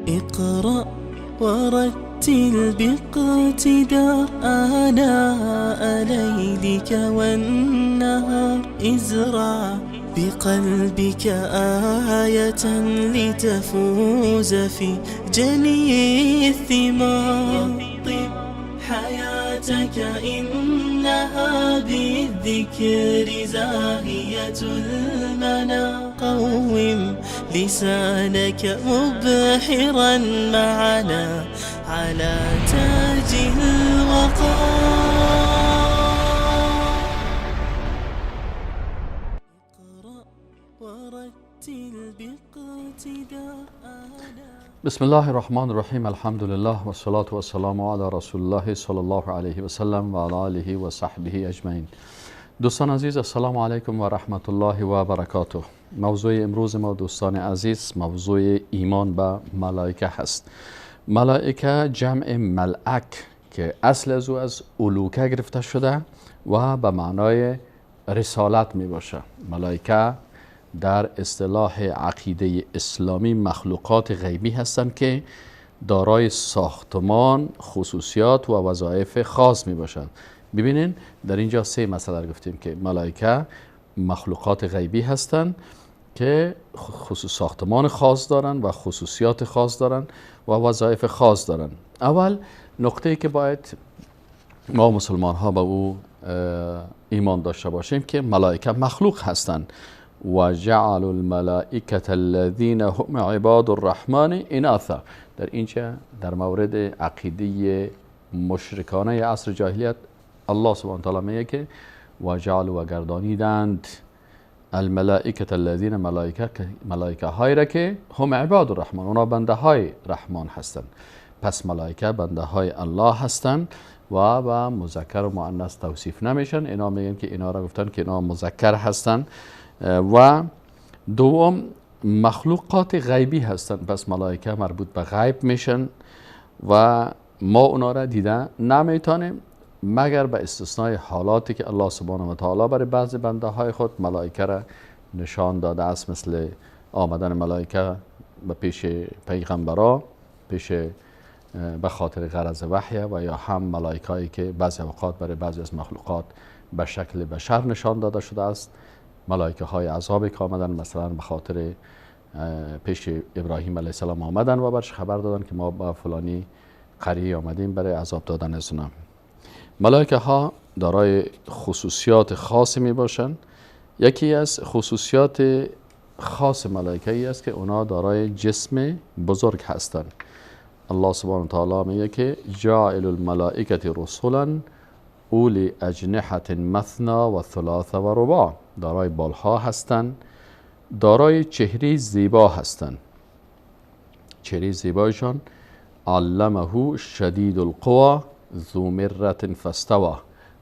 اقرأ ورتل باقتدار آناء ليلك والنهار، ازرع بقلبك آية لتفوز في جني الثمار. طب حياتك إنها بالذكر زاهية المنى، قوم لسانك مبحرا معنا على تاج الوقار. اقرأ ورتل باقتدار. بسم الله الرحمن الرحیم. الحمد لله و صلاة و السلام علی رسول الله صلی الله علیه و سلم و علی آله و صحبه اجمعین. دوستان عزیز، السلام علیکم و رحمت الله و برکاته. موضوع امروز ما دوستان عزیز موضوع ایمان به ملائکه هست. ملائکه جمع ملأک که اصل از او از الوکه گرفته شده و به معنای رسالت می باشه. ملائکه در اصطلاح عقیده اسلامی مخلوقات غیبی هستند که دارای ساختمان، خصوصیات و وظایف خاص می باشند. ببینین در اینجا سه مسئله رو گفتیم که ملائکه مخلوقات غیبی هستند که خصوص ساختمان خاص دارن و خصوصیات خاص دارن و وظایف خاص دارن. اول نقطه‌ای که باید ما مسلمان ها به او ایمان داشته باشیم که ملائکه مخلوق هستند. و جعلوا الملائکة الذین هم عباد الرحمن اناثا. در اینجا در مورد عقیده مشرکانه عصر جاهلیت الله سبحانه و تعالی میگه که و جعلوا و گردانیدند الملائکة الذین ملائکه های را که هم عباد الرحمن، اونا بنده های رحمان هستند. پس ملائکه بنده های الله هستند و به مذکر و مؤنث توصیف نمیشن. اینا میگن که اینا را گفتن که اینا مذکر هستند. و دوم مخلوقات غیبی هستند. پس ملائکه مربوط به غیب میشن و ما اونا را دیده نمیتونیم مگر به استثنای حالاتی که الله سبحانه و تعالی برای بعض بنده های خود ملائکه را نشان داده است، مثل آمدن ملائکه به پیش پیغمبرا پیش به خاطر غرض وحی، و یا هم ملائکه هایی که بعضی اوقات برای بعضی از مخلوقات به شکل بشر نشان داده شده است. ملائکه های عذاب که آمدن مثلا به خاطر پیش ابراهیم علیه السلام آمدن و برش خبر دادن که ما با فلانی قریه آمدیم برای عذاب دادن از اونا. ملائکه ها دارای خصوصیات خاصی می باشند. یکی از خصوصیات خاص ملائکه ای است که اونا دارای جسم بزرگ هستند. الله سبحانه و تعالی میگه که جاعل الملائکه رسولا اولی اجنحة مثنا و ثلاث و رباع. دارای بالها هستند، دارای چهره زیبا هستند. چهره زیبایشان علمه شدید القوى ذو مرة فاستوى.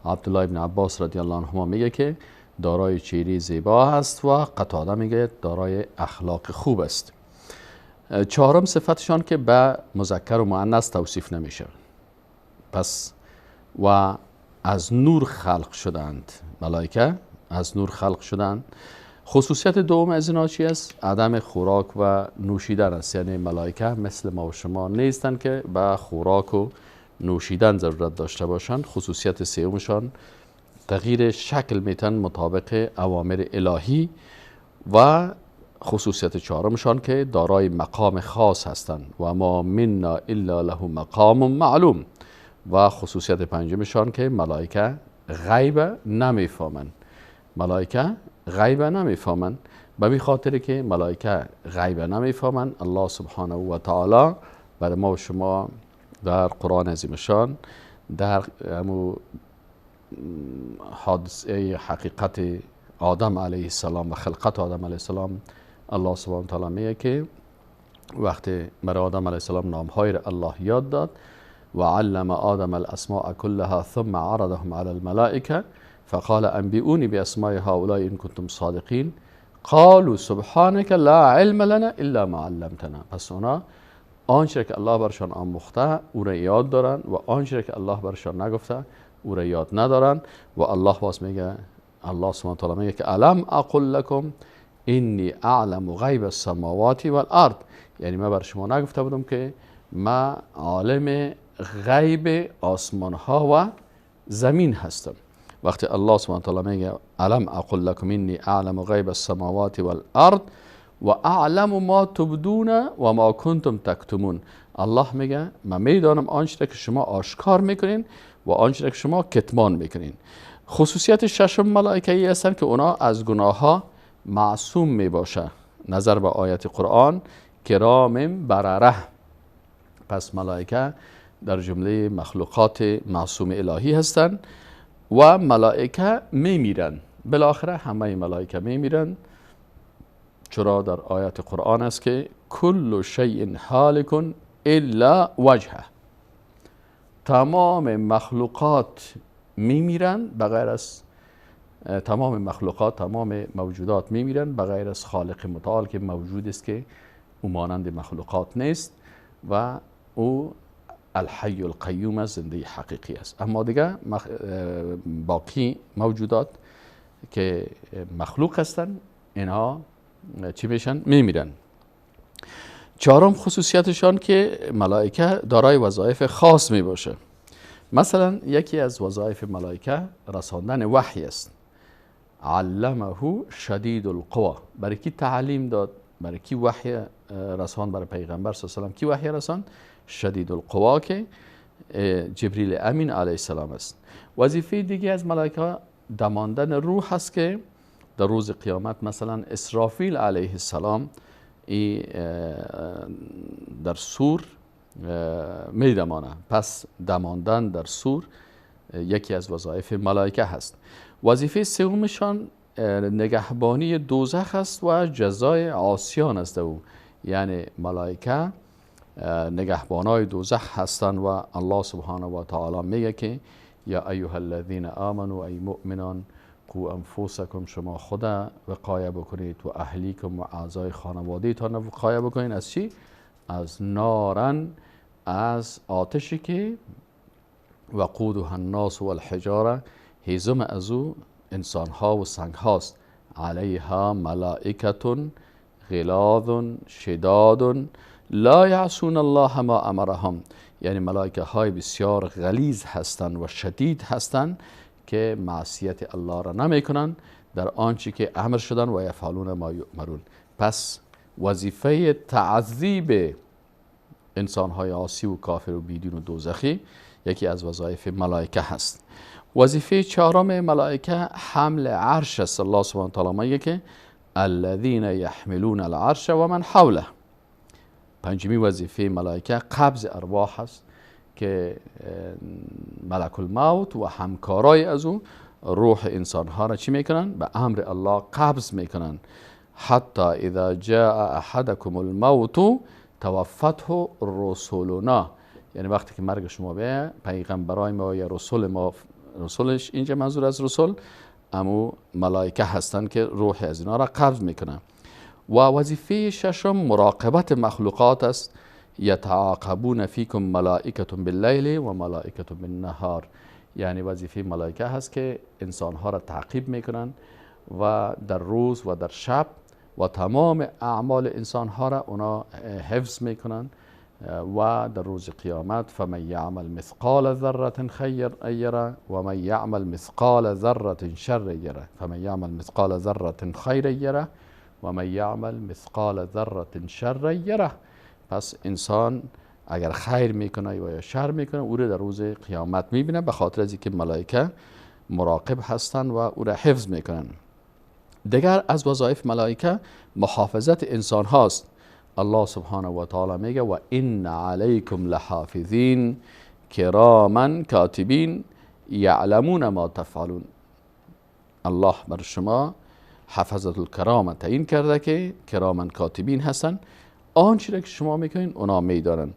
عبدالله ابن عباس رضی الله عنهما میگه که دارای چهره زیبا هست و قتاده میگه دارای اخلاق خوب است. چهارم صفتشان که به مذکر و مؤنث توصیف نمیشه. پس و از نور خلق شدند، ملائکه از نور خلق شدند. خصوصیت دوم از اینا چی است؟ عدم خوراک و نوشیدن است. یعنی ملائکه مثل ما و شما نیستند که به خوراک و نوشیدن ضرورت داشته باشند. خصوصیت سومشان تغییر شکل میتن مطابق اوامر الهی، و خصوصیت چهارمشان که دارای مقام خاص هستند و ما منا الا له مقام معلوم. و خصوصیت پنجمشان که ملائکه غیب نمیفهمند. ملائکه غیب نمیفهمند. به می خاطر که ملائکه غیب نمیفهمند، الله سبحانه و تعالی برای ما و شما در قرآن عظیم شان در حادثه حقیقت آدم علیه السلام و خلقت آدم علیه السلام الله سبحانه و تعالی میگه که وقتی برای آدم علیه السلام نامهای را الله یاد داد و علم آدم الاسماء كلها ثم عرضهم على الملائکه فقال انبئوني باسماء هؤلاء ان كنتم صادقین قالوا سبحانك لا علم لنا الا ما علمتنا. پس اونا آنچه که الله برشان آموخته او را یاد دارن و آنچه که الله برشان نگفته او را یاد ندارن. و الله باز میگه، الله سبحانه و تعالی میگه که الم اقل لكم انی اعلم غیب السماوات والارض، یعنی من بر شما نگفته بودم که من عالم غیب آسمان ها و زمین هستم. وقتی الله سبحانه و تعالی میگه الم اقل لكم انی اعلم غیب السماوات والارض و اعلم ما تبدون و ما کنتم تکتمون، الله میگه من میدانم آنچه که شما آشکار میکنین و آنچه که شما کتمان میکنین. خصوصیت ششم ملائکه ای هستند که اونا از گناه ها معصوم میباشه، نظر به آیت قرآن کرام برره. پس ملائکه در جمله مخلوقات معصوم الهی هستند و ملائکه میمیرن، بالاخره همه ملائکه میمیرن، چرا در آیت قرآن است که کل شیء هالک الا وجهه، تمام مخلوقات میمیرن بغیر از تمام مخلوقات، تمام موجودات میمیرن بغیر از خالق متعال که موجود است که او مانند مخلوقات نیست و او الحی القیوم است، زنده حقیقی است. اما دیگه باقی موجودات که مخلوق هستند اینها چی میشن؟ میمیرن. چهارم خصوصیتشان که ملائکه دارای وظایف خاص می باشه. مثلا یکی از وظایف ملائکه رساندن وحی است. علمه شدید القوا، برای کی تعلیم داد؟ برای کی وحی رساند؟ برای پیغمبر صلی الله علیه و سلم کی وحی رساند؟ شدید القوا که جبریل امین علیه السلام است. وظیفه دیگه از ملائکه دماندن روح است که در روز قیامت مثلا اسرافیل علیه السلام ای در سور می دمانه. پس دماندن در سور یکی از وظایف ملائکه هست. وظیفه سومشان نگهبانی دوزخ است و جزای عاصیان است او، یعنی ملائکه نگهبانای دوزخ هستند و الله سبحانه و تعالی میگه که یا ایها الذین آمنوا ای مؤمنان قو انفسکم، شما خود وقایه بکنید و اهلیکم و اعضای خانواده تان وقایه بکنید از چی؟ از نارن، از آتشی که وقودها الناس والحجاره، هیزم از او انسان ها و سنگ هاست. علیها ملائکة غلاظ شداد لا یعصون الله ما امرهم، یعنی ملائکه های بسیار غلیظ هستند و شدید هستند که معصیت الله را نمی کنند در آنچه که امر شدن و یفعلون ما یؤمرون. پس وظیفه تعذیب انسان های عاصی و کافر و بیدین و دوزخی یکی از وظایف ملائکه هست. وظیفه چهارم ملائکه حمل عرش است. الله سبحانه و تعالی میگه که الذین یحملون العرش و من حوله. پنجمی وظیفه ملائکه قبض ارواح است که ملک الموت و همکارای از او روح انسانها را چی میکنن؟ به امر الله قبض میکنن. حتی اذا جاء احدکم الموت توفته رسولنا، یعنی وقتی که مرگ شما بیه پیغمبرای ما یا رسول ما، رسولش اینجا منظور از رسول امو ملائکه هستند که روح از اینا را قبض میکنن. و وظیفه ششم مراقبت مخلوقات است. یتعاقبون فیکم ملائکة باللیل و ملائکة بالنهار، یعنی وظیفه ملائکه هست که انسانها را تعقیب میکنن و در روز و در شب و تمام اعمال انسانها را اونا حفظ میکنن و در روز قیامت فمن یعمل مثقال ذره خیر یره و من یعمل مثقال ذره شر یره، فمن یعمل مثقال ذره خیر یره و من یعمل مثقال ذره شر یره. پس انسان اگر خیر میکنه یا شر میکنه او را در روز قیامت میبینه، به خاطر از اینکه ملائکه مراقب هستند و او را حفظ میکنن. دیگر از وظایف ملائکه محافظت انسان هاست. الله سبحانه و تعالی میگه و ان علیکم لحافظین کراما کاتبین یعلمون ما تفعلون. الله بر شما حفظت الکرام تعیین کرده که کراما کاتبین هستن، آنچه را که شما میکنین اونا میدانن.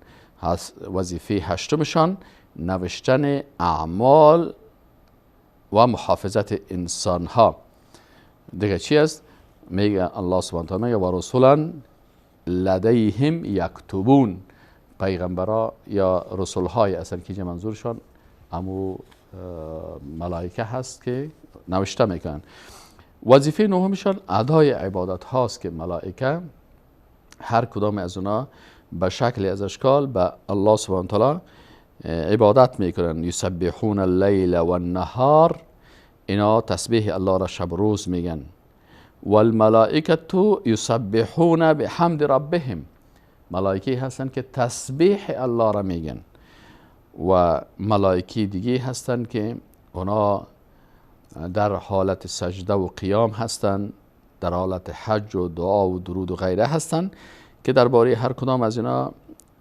وظیفه هشتمشان نوشتن اعمال و محافظت انسان ها. دیگه چی است؟ میگه الله سبحانه و تعالی میگه و رسولا لدیهم یکتبون، پیغمبرا یا رسول های اصلا که منظورشان امو ملائکه هست که نوشته میکنن. وظیفه نهمشان ادای عبادت هاست که ملائکه هر کدام از اونا به شکل از اشکال به الله سبحانه تعالی عبادت میکنن. یسبحون اللیل والنهار، اینا تسبیح الله را شب روز میگن. والملائکه یسبحون بحمد ربهم، ملائکه هستند که تسبیح الله را میگن. و ملائکه دیگه هستند که اونا در حالت سجده و قیام هستند، در حالت حج و دعا و درود و غیره هستند که درباره هر کدام از اینا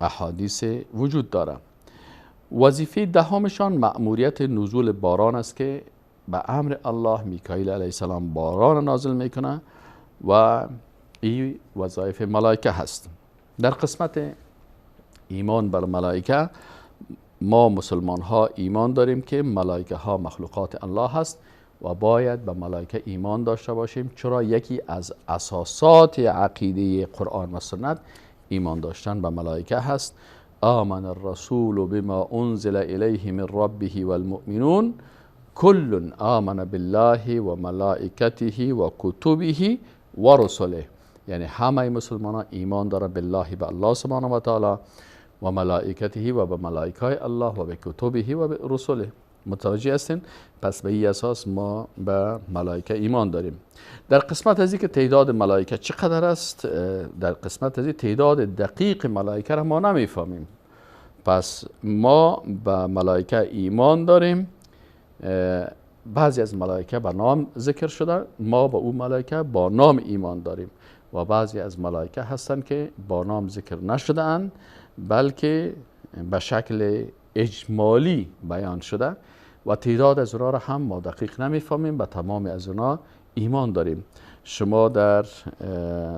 احادیث وجود داره. وظیفه دهمشان مأموریت نزول باران است که به امر الله میکائیل علیه السلام باران نازل میکنه و این وظایف ملائکه هست. در قسمت ایمان بر ملائکه ما مسلمان ها ایمان داریم که ملائکه ها مخلوقات الله هست و باید به ملائکه ایمان داشته باشیم، چرا یکی از اساسات عقیده قرآن و سنت ایمان داشتن به ملائکه هست. آمن الرسول بما انزل الیه من ربه والمؤمنون کل آمن بالله و ملائکته و کتبه و رسله، یعنی همه مسلمان ها ایمان داره بالله، به الله سبحانه و تعالی، و ملائکته و به ملائکه الله و به کتبه و به رسله. متوجه هستین؟ پس به این اساس ما به ملائکه ایمان داریم. در قسمت از که تعداد ملائکه چقدر است، در قسمت از تعداد دقیق ملائکه را ما نمیفهمیم. پس ما به ملائکه ایمان داریم. بعضی از ملائکه به نام ذکر شده، ما به او ملائکه با نام ایمان داریم، و بعضی از ملائکه هستند که با نام ذکر نشده اند بلکه به شکل اجمالی بیان شده و تعداد از اونا را هم ما دقیق نمیفهمیم، به تمام از اونا ایمان داریم. شما در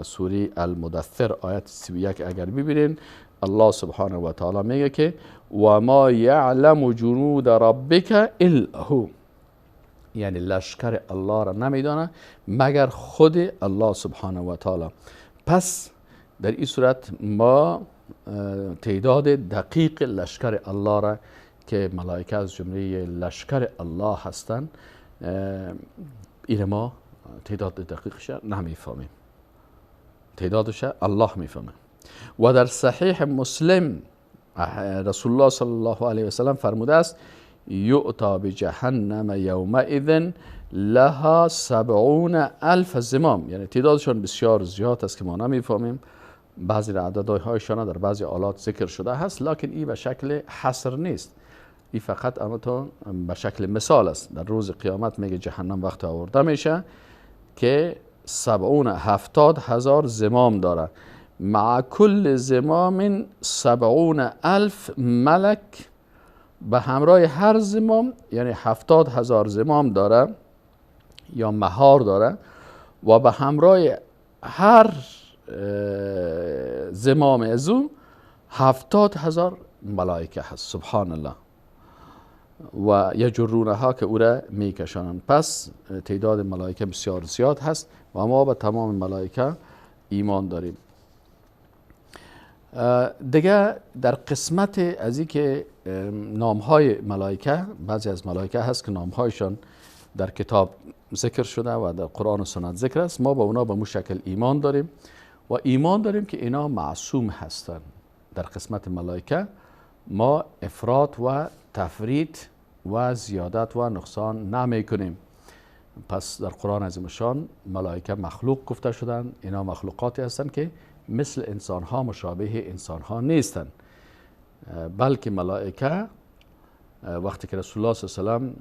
سوره المدثر آیت 31 اگر ببینین، الله سبحانه و تعالی میگه که و ما یعلم جنود ربک الا هو، یعنی لشکر الله را نمیدانه مگر خود الله سبحانه و تعالی. پس در این صورت ما تعداد دقیق لشکر الله را که ملائکه از جمله لشکر الله هستند، این ما تعداد دقیقش نمیفهمیم، تعدادش الله میفهمه. و در صحیح مسلم رسول الله صلی الله علیه و سلم فرموده است یؤتا بجهنم یومئذ لها 70,000 زمام، یعنی تعدادشان بسیار زیاد است که ما نمیفهمیم. بعضی عددهایشان در بعضی آلات ذکر شده هست، لکن این به شکل حصر نیست، این فقط اما تو به شکل مثال است. در روز قیامت میگه جهنم وقت آورده میشه که 70,000 زمام داره، مع کل زمام 70,000 ملک، به همراه هر زمام یعنی 70,000 زمام داره یا مهار داره، و به همراه هر زمام از او 70,000 ملائکه هست. سبحان الله. و یجرونها که او را میکشانند. پس تعداد ملائکه بسیار زیاد هست و ما به تمام ملائکه ایمان داریم. دیگه در قسمت از این که نامهای ملائکه، بعضی از ملائکه هست که نامهایشان در کتاب ذکر شده و در قرآن و سنت ذکر است، ما با اونا به مو شکل ایمان داریم و ایمان داریم که اینا معصوم هستند. در قسمت ملائکه ما افراط و تفرید و زیادت و نقصان نمی کنیم. پس در قرآن عظیمشان ملائکه مخلوق گفته شدند، اینا مخلوقاتی هستند که مثل انسان ها مشابه انسان ها نیستند، بلکه ملائکه وقتی که رسول الله صلی الله علیه و سلم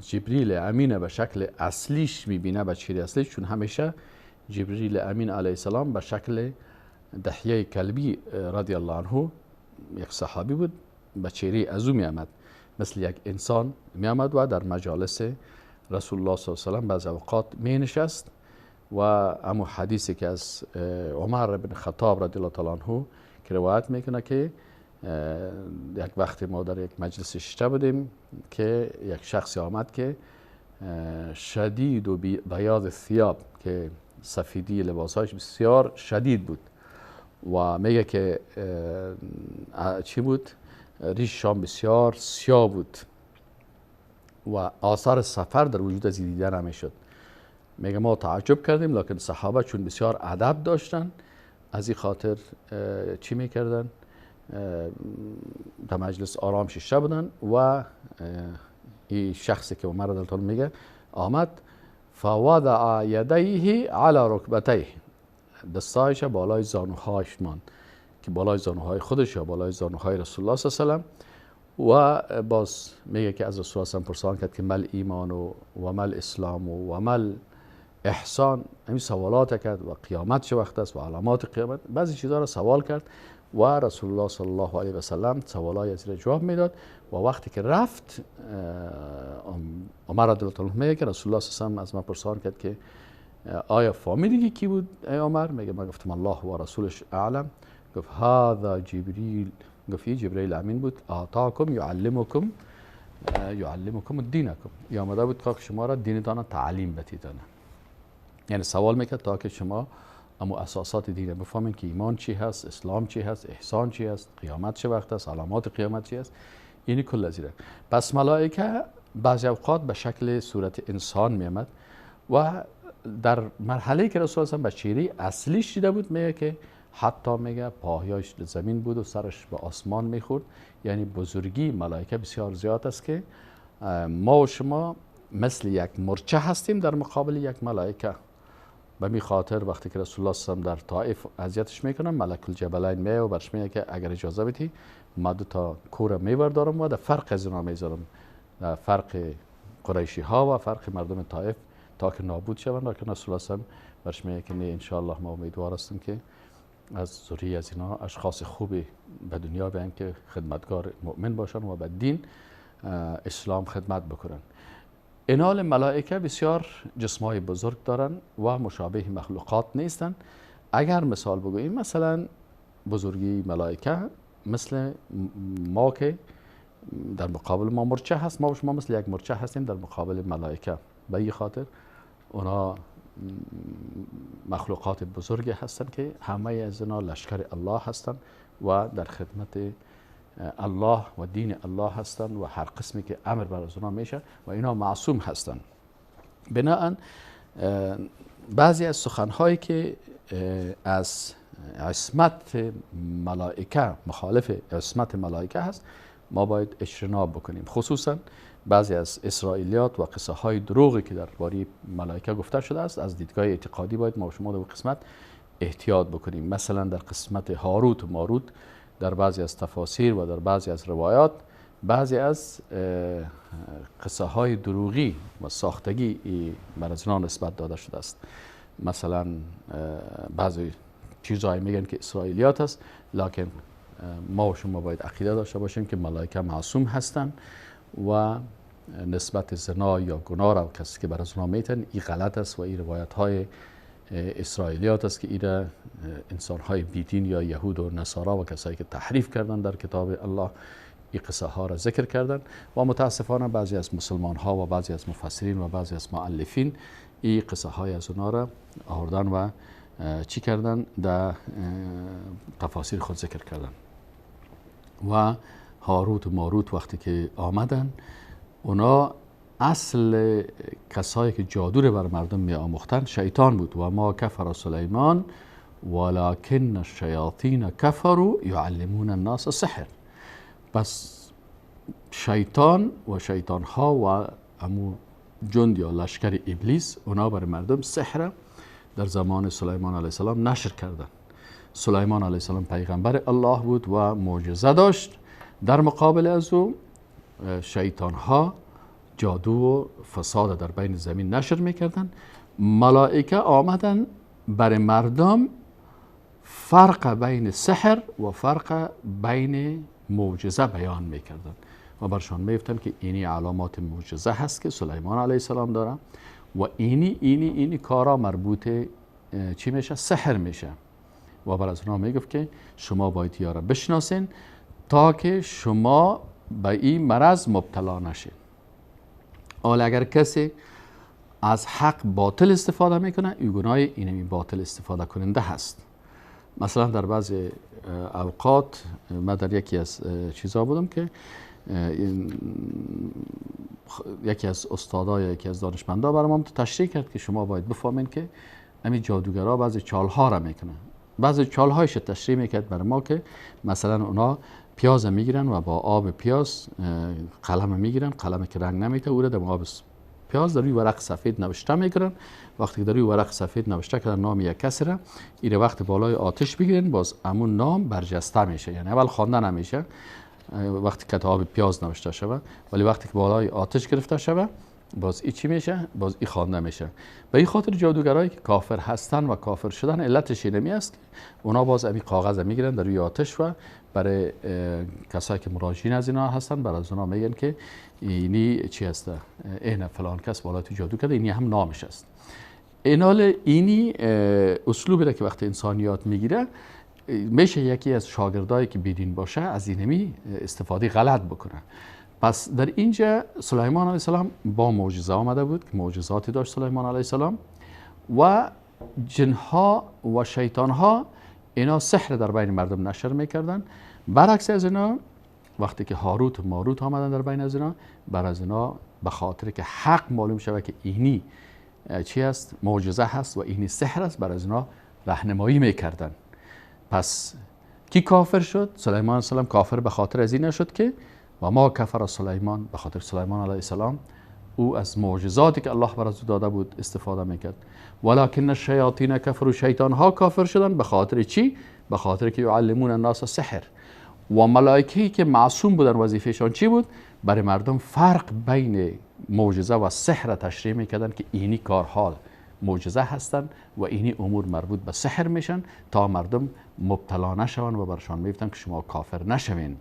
جبریل امین به شکل اصلیش میبینه، به چهره اصلیش، چون همیشه جبریل امین علیه السلام به شکل دحیه کلبی رضی الله عنه یک صحابی بود، به چهره از او میآمد، مثل یک انسان میآمد و در مجالس رسول الله صلی الله علیه و سلم بعض اوقات می نشست. و امو حدیثی که از عمر بن خطاب رضی الله تعالی عنه که روایت میکنه که یک وقتی ما در یک مجلس شده بودیم که یک شخصی آمد که شدید و بیاض ثیاب، که سفیدی لباسهاش بسیار شدید بود و میگه که چی بود، ریششان بسیار سیاه بود و آثار سفر در وجود از دیده نمیشد. میگه ما تعجب کردیم، لکن صحابه چون بسیار ادب داشتن از این خاطر چی میکردن؟ در مجلس آرام شیشته بودن و این شخصی که عمر رضی الله عنه میگه آمد، فوضع یدیه علی رکبتیه، دستایش بالای زانوهایش ماند که بالای زانوهای خودش یا بالای زانوهای رسول الله صلی الله علیه و و باز میگه که از رسول الله صلی الله علیه و پرسان کرد که مل ایمان و مل اسلام و مل احسان، همین سوالات کرد و قیامت چه وقت است و علامات قیامت، بعضی چیزها را سوال کرد و رسول الله صلی الله علیه و سلم سوالای از جواب میداد. و وقتی که رفت عمر رضی الله عنه میگه که رسول الله صلی الله علیه و سلم از من پرسان کرد که آیا فهمیدی کی بود ای عمر؟ میگه من گفتم الله و رسولش اعلم. گفت هذا جبریل، گفت جبرئیل امین بود، آتاکم یعلمکم یعلمکم دینکم، یا آمده بود تا که شما را دینتان تعلیم بدیدن. یعنی سوال میکرد تا که شما اما اساسات دین بفهمین که ایمان چی هست، اسلام چی هست، احسان چی هست، قیامت چه وقت است، علامات قیامت چی هست، اینی کل ازیره. پس ملائکه بعضی اوقات به شکل صورت انسان میامد و در مرحله که رسول الله به چهره اصلیش دیده بود میگه که حتی میگه پاهایش زمین بود و سرش به آسمان میخورد. یعنی بزرگی ملائکه بسیار زیاد است که ما و شما مثل یک مرچه هستیم در مقابل یک ملائکه. به می خاطر وقتی که رسول الله صلی الله علیه و در طائف اذیتش میکنن، ملک الجبلین میه و برش میگه که اگر اجازه بدی ما دو تا کوره میبردارم و در فرق از اینا میذارم، در فرق قریشی ها و فرق مردم طائف تا که نابود شوند. لکن رسول الله صلی الله علیه و برش میگه که نه، ان شاء الله ما امیدوار هستیم که از ذریه از اینا اشخاص خوبی به دنیا بیان که خدمتگار مؤمن باشن و به دین اسلام خدمت بکنن. اینال ملائکه بسیار جسمای بزرگ دارن و مشابه مخلوقات نیستن. اگر مثال بگوییم، مثلا بزرگی ملائکه مثل ما که در مقابل ما مرچه هست، ما و شما مثل یک مرچه هستیم در مقابل ملائکه. به این خاطر اونا مخلوقات بزرگی هستند که همه از اینا لشکر الله هستند و در خدمت الله و دین الله هستند و هر قسمی که امر بر از اونا میشه و اینا معصوم هستند. بناهن بعضی از سخنهایی که از عصمت ملائکه مخالف عصمت ملائکه هست ما باید اجتناب بکنیم، خصوصا بعضی از اسرائیلیات و قصه های دروغی که درباره ملائکه گفته شده است. از دیدگاه اعتقادی باید ما شما در قسمت احتیاط بکنیم. مثلا در قسمت هاروت و ماروت در بعضی از تفاسیر و در بعضی از روایات بعضی از قصه های دروغی و ساختگی بر از اینا نسبت داده شده است. مثلا بعضی چیزهایی میگن که اسرائیلیات است، لکن ما و شما باید عقیده داشته باشیم که ملائکه معصوم هستند و نسبت زنا یا گناه را کسی که بر از اونا میتن این غلط است و این روایت های اسرائیلیات است که این انسان های بیدین یا یهود و نصارا و کسایی که تحریف کردن در کتاب الله این قصه ها را ذکر کردن و متاسفانه بعضی از مسلمان ها و بعضی از مفسرین و بعضی از مؤلفین این قصه های از اونا را آوردن و چی کردن در تفاسیر خود ذکر کردن. و هاروت و ماروت وقتی که آمدن، اونا اصل کسایی که جادو رو بر مردم می آموختن شیطان بود. و ما کفر سلیمان ولکن الشیاطین کفروا یعلمون الناس السحر. پس شیطان و شیطان ها و امو جند یا لشکر ابلیس اونا بر مردم سحر در زمان سلیمان علیه السلام نشر کردن. سلیمان علیه السلام پیغمبر الله بود و معجزه داشت. در مقابل از او شیطان ها جادو و فساد در بین زمین نشر میکردن. ملائکه آمدن بر مردم فرق بین سحر و فرق بین معجزه بیان میکردن و برشان میگفتن که اینی علامات معجزه هست که سلیمان علیه السلام داره و اینی اینی اینی کارا مربوط چی میشه؟ سحر میشه. و بر از اونها میگفت که شما باید یارا بشناسین تا که شما به این مرض مبتلا نشین. حالا اگر کسی از حق باطل استفاده میکنه، این گناه اینمی باطل استفاده کننده هست. مثلا در بعضی اوقات ما در یکی از چیزا بودم که یکی از استادا یا یکی از دانشمندا برام تشریح کرد که شما باید بفهمین که همین جادوگرا بعضی چالها را میکنن. بعضی چالهایش تشریح میکرد برای ما که مثلا اونا پیاز میگیرن و با آب پیاز قلم میگیرن، قلم که رنگ نمیده او را در آب پیاز در روی ورق سفید نوشته میکنن. وقتی که در روی ورق سفید نوشته کردن نام یک کسی را، این وقت بالای آتش بگیرن، باز همون نام برجسته میشه، یعنی اول خوانده نمیشه وقتی که آب پیاز نوشته شوه، ولی وقتی که بالای آتش گرفته شوه باز ای چی میشه؟ باز ای خوانده میشه. به این خاطر جادوگرایی که کافر هستن و کافر شدن علتش اینمی است که اونا باز امی کاغذ میگیرن در روی آتش و برای کسایی که مراجعین از اینا هستن برای از اونا میگن که اینی چی هسته، این فلان کس بالای تو جادو کرده، اینی هم نامش است. اینال اینی اسلوبی را که وقتی انسانیات میگیره میشه یکی از شاگردایی که بیدین باشه از اینمی استفاده غلط بکنه. پس در اینجا سلیمان علیه السلام با معجزه آمده بود که معجزاتی داشت سلیمان علیه السلام، و جنها و شیطانها اینا سحر در بین مردم نشر میکردن. برعکس از اینا وقتی که هاروت و ماروت آمدن در بین از اینا، بر از اینا به خاطر که حق معلوم شود که اینی چی است، معجزه هست و اینی سحر است، بر از اینا راهنمایی میکردن. پس کی کافر شد؟ سلیمان علیه السلام کافر به خاطر از این نشد که و ما کفر سلیمان، به خاطر سلیمان علیه السلام او از معجزاتی که الله بر او داده بود استفاده میکرد. ولکن الشیاطین کفروا، شیطان ها کافر شدن به خاطر چی؟ به خاطر که یعلمون الناس السحر. و ملائکه‌ای که معصوم بودن وظیفهشان چی بود؟ برای مردم فرق بین معجزه و سحر تشریح میکردن که اینی کارها معجزه هستند و اینی امور مربوط به سحر میشن تا مردم مبتلا نشوند و برشان میگفتن که شما کافر نشوین.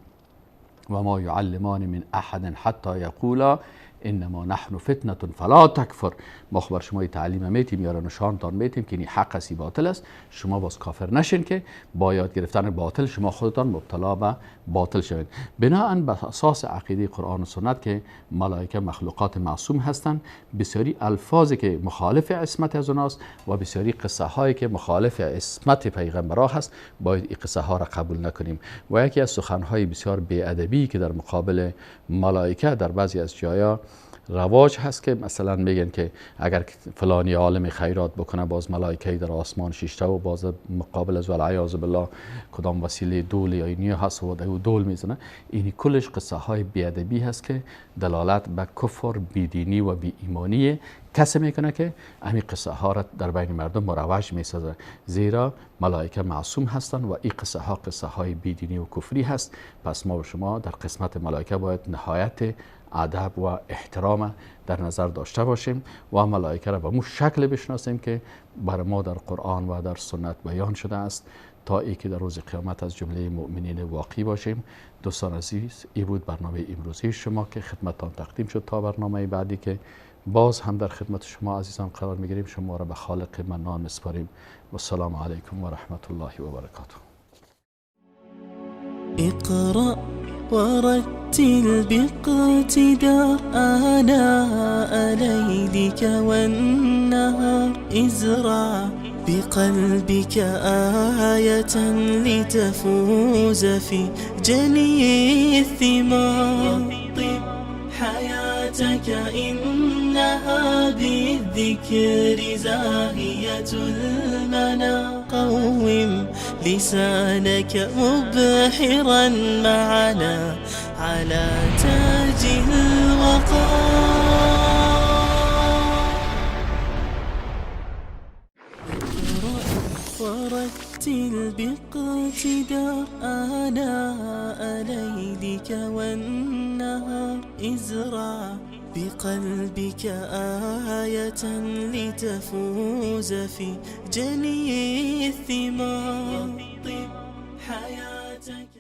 و ما یعلمان من احد حتی یقولا انما نحن فتنه فلا تکفر. ما خبر شما تعلیم میتیم یا نشانتان میتیم که این حق است باطل است، شما باز کافر نشین که با یاد گرفتن باطل شما خودتان مبتلا به باطل شوید. بناءً بر اساس عقیده قرآن و سنت که ملائکه مخلوقات معصوم هستند، بسیاری الفاظی که مخالف عصمت از اوناست و بسیاری قصه هایی که مخالف عصمت پیغمبرا هست، باید این قصه ها را قبول نکنیم. و یکی از سخن های بسیار بی ادبی که در مقابل ملائکه در بعضی از جایا رواج هست که مثلا میگن که اگر فلانی عالم خیرات بکنه باز ملائکه در آسمان شیشته و باز مقابل از والعیاذ بالله کدام وسیله دول یا اینی هست و دول میزنه. اینی کلش قصه های بیادبی هست که دلالت به کفر، بیدینی و بی ایمانی کسی میکنه که همین قصه ها را در بین مردم مروج میسازه، زیرا ملائکه معصوم هستند و این قصه ها قصه های بیدینی و کفری هست. پس ما و شما در قسمت ملائکه باید نهایت ادب و احترام در نظر داشته باشیم و ملائکه را به مو شکل بشناسیم که بر ما در قرآن و در سنت بیان شده است، تا ای که در روز قیامت از جمله مؤمنین واقعی باشیم. دوستان عزیز، ای بود برنامه امروزی شما که خدمتتان تقدیم شد. تا برنامه بعدی که باز هم در خدمت شما عزیزان قرار میگیریم، شما را به خالق منان میسپاریم. و السلام علیکم و رحمت الله و برکاته. اقرأ ورتل باقتدار آناء ليلك والنهار، ازرع بقلبك آية لتفوز في جني الثمار. طب حياتك إنها بالذكر زاهية المنى، قوم لسانك مبحرا معنا على تاج الوقار. ورتل باقتدار آناء ليلك والنهار، ازرع بقلبك آية لتفوز في جني الثمار. طب حياتك.